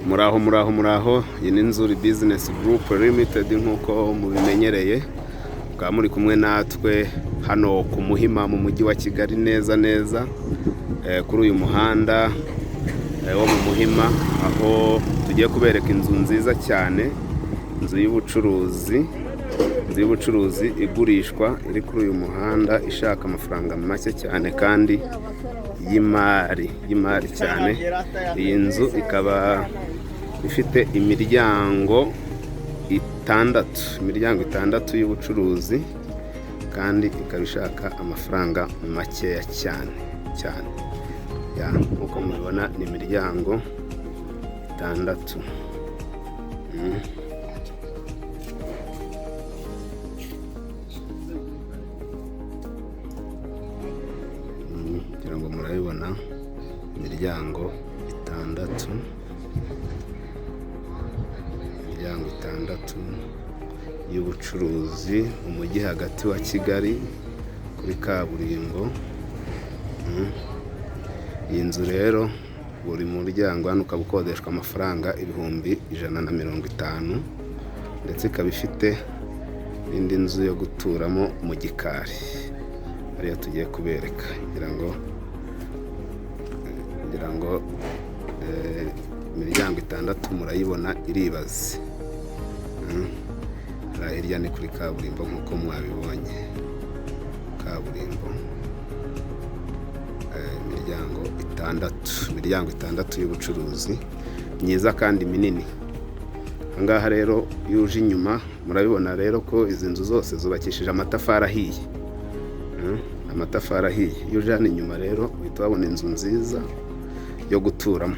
Muraho, muraho, muraho. Iyi ni Nzuri Business Group Limited nk'uko mubimenyereye, mukaba muri kumwe natwe hano ku Muhima mu mujyi wa Kigali neza neza, kuri uyu muhanda wo mu Muhima, aho tugiye kubereka inzu nziza cyane, inzu y'ubucuruzi, inzu y'ubucuruzi igurishwa iri kuri uyu muhanda, ishaka amafaranga make cyane kandi y'imari cyane. Iyi nzu ikaba ifite imiryango itandatu, imiryango itandatu y'ubucuruzi, kandi ikaba ishaka amafaranga makeya cyane cyane. Nk'uko mubibona ni imiryango itandatu. Ngira ngo murabibona, imiryango itandatu, imiryango itandatu y'ubucuruzi mu mujyi hagati wa Kigali kuri kaburimbo. Iyi nzu rero buri muryango hano ukaba ukodeshwa amafaranga 150,000, ndetse ikaba ifite n'indi nzu yo guturamo mu gikari ariyo tugiye kubereka. Ngira ngo imiryango itandatu murayibona iribaze. Hariya hirya ni kuri kaburimbo nk'uko mwabibonye, kaburimbo, imiryango itandatu, imiryango itandatu y'ubucuruzi myiza kandi minini. Aha ngaha rero iyo uje inyuma murabibona rero ko izi nzu zose zubakishije amatafari ahiye, amatafari ahiye. Iyo uje hano inyuma rero uhita uhabona inzu nziza yo guturamo.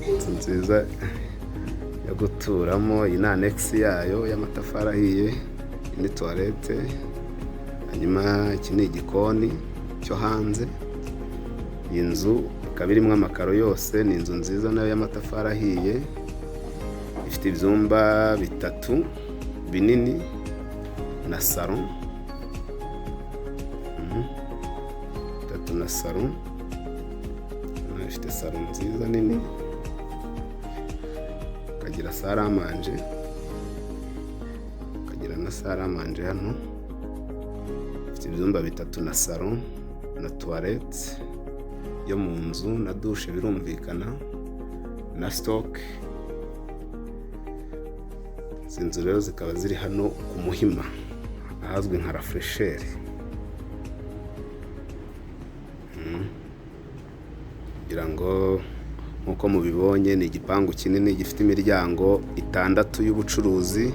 Inzu nziza yo guturamo, iyi ni anegisi yayo y'amatafari ahiye, iyi ni tuwarete, hanyuma iki ni igikoni cyo hanze. Iyi nzu ikaba irimo amakaro yose, ni inzu nziza nayo y'amatafari ahiye, ifite ibyumba bitatu binini na salo, bitatu na salo, ifite salo nziza nini, ikagira salle à manger, ikagira na salle à manger hano, ifite ibyumba bitatu na salo na toilette yo mu nzu na douche birumvikana na stock. Izi nzu rero zikaba ziri hano ku Muhima ahazwi nka La Fraîcheur. Kugira ngo nk'uko mubibonye ni igipangu kinini gifite imiryango itandatu y'ubucuruzi,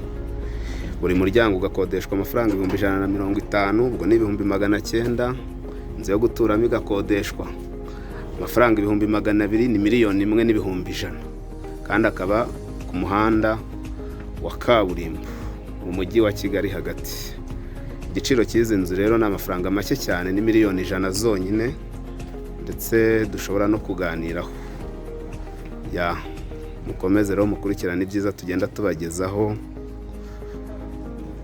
buri muryango ugakodeshwa amafaranga 150,000, ubwo ni 900,000. Inzu yo guturamo igakodeshwa amafaranga 200,000, ni 1,100,000, kandi akaba ku muhanda wa kaburimbo mu mujyi wa Kigali hagati. Igiciro cy'izi nzu rero ni amafaranga make cyane, ni 100,000,000 zonyine, ndetse dushobora no kuganiraho. Ya, mukomeze rero mukurikirane ibyiza tugenda tubagezaho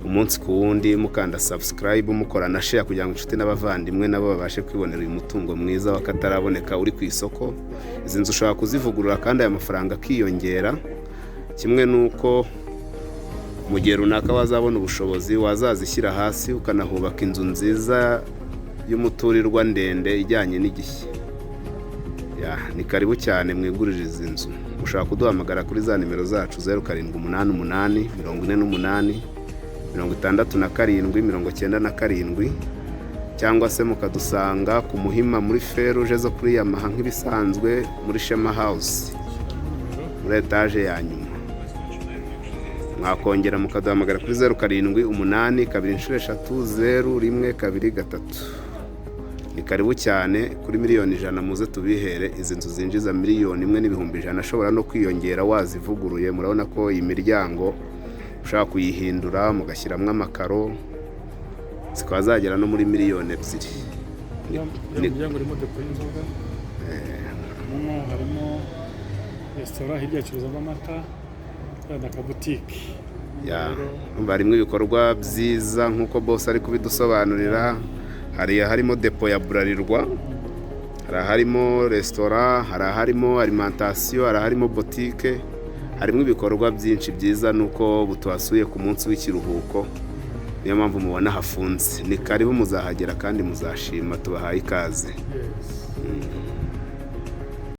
umunsi ku wundi, mukanda subscribe, mukora na share kugira ngo inshuti n'abavandimwe nabo babashe kwibonera uyu mutungo mwiza w'akataraboneka uri ku isoko. Izi nzu ushobora kuzivugurura kandi aya mafaranga akiyongera, kimwe n'uko mu gihe runaka wazabona ubushobozi wazazishyira hasi ukanahubaka inzu nziza y'umuturirwa ndende ijyanye n'igihe. Ya, ni karibu cyane mwigurire izi nzu. Ushobora kuduhamagara kuri za nimero zacu 0788 48 67 97, cyangwa se mukadusanga ku Muhima muri feruje zo kuri Yamaha nk'ibisanzwe muri Shema House muri etaje ya nyuma. Mwakongera mukaduhamagara kuri 078 220 0123. Ni karibu cyane kuri 100,000,000, muze tubihere izi nzu zinjiza 1,100,000, ashobora no kwiyongera wazivuguruye. Murabona ko iyi miryango ushobora kuyihindura mugashyiramo amakaro, zikaba zagera no muri 2,000,000. Uriya muryango urimo depo y'inzoga, muno harimo resitora, hirya hacururizamo amata na akabutike. Ya, urumva harimo ibikorwa byiza nk'uko bose ari kubidusobanurira. Hari aharimo depo ya Bralirwa, hari aharimo resitora, hari aharimo alimentation, hari aharimo botike, harimo ibikorwa byinshi byiza. Nuko butuhasuye ku munsi w'ikiruhuko, niyo mpamvu mubona hafunze. Ni karibu, muzahagera kandi muzashima, tubahaye ikaze. Yes.